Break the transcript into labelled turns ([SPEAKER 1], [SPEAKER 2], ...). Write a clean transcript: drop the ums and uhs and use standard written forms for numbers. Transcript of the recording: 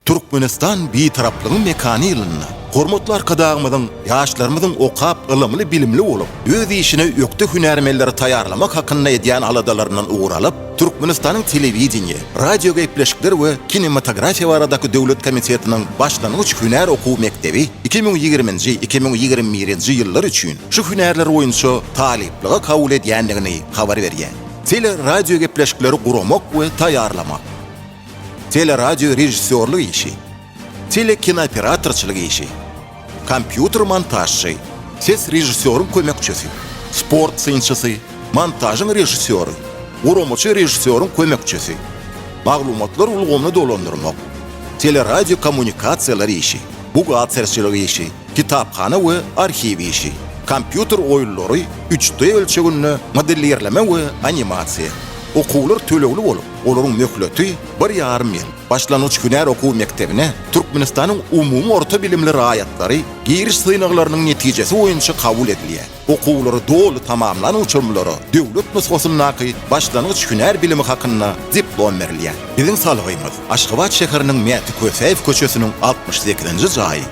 [SPEAKER 1] Türkmenistan Bitaraplygyň mekany ýylynda hormatly Arkadagymyzyň ýaşlarymyzyň okap, ylymly-bilimli bolup, öz işine ökde hünärmenleri taýýarlamak hakynda edýän aladalaryndan ugur alyp, Türkmenistanyň Telewideniýe, radiogepleşikler we kinematografiýa baradaky döwlet komitetiniň başlangyç hünär okuw mekdebi 2020-nji, 2021-nji ýyllar üçin şu hünärler boýunça talyplyga kabul edýändigini habar berýär. Teleradiogepleşikleri guramak we taýýarlamak. Teleradio režissýorlyk işi. Telekinooperatorçylyk işi. Kompýuter montažçy. Ses režissýoryň kömekçisi. Sport synçysy. Montažyň režissýory. Guramaçy režissýoryň kömekçisi. Maglumatlar ulgamyny dolandyrmak. Teleradiokommunikasiýalar işi. Buhgalterçilik işi. Kitaphana we arhiw işi. Kompýuter oýunlary 3D ölçeginde modelirleme we animasiýa. Okuwlar tölegli bolup, olaryň möhleti bir ýarym ýyl. Başlangyç hünär okuw mekdebine Türkmenistanyň umumy orta bilimli raýatlary giriş synaglarynyň netijesi boýunça kabul edilýär. Okuwlary doly tamamlan uçurymlara döwlet nusgasyndaky başlangyç hünär bilimi hakynda diplom berilýär. Biziň salgymyz, Aşgabat şäheriniň Mäti Kösäýew köçesiniň 68-nji jaýy.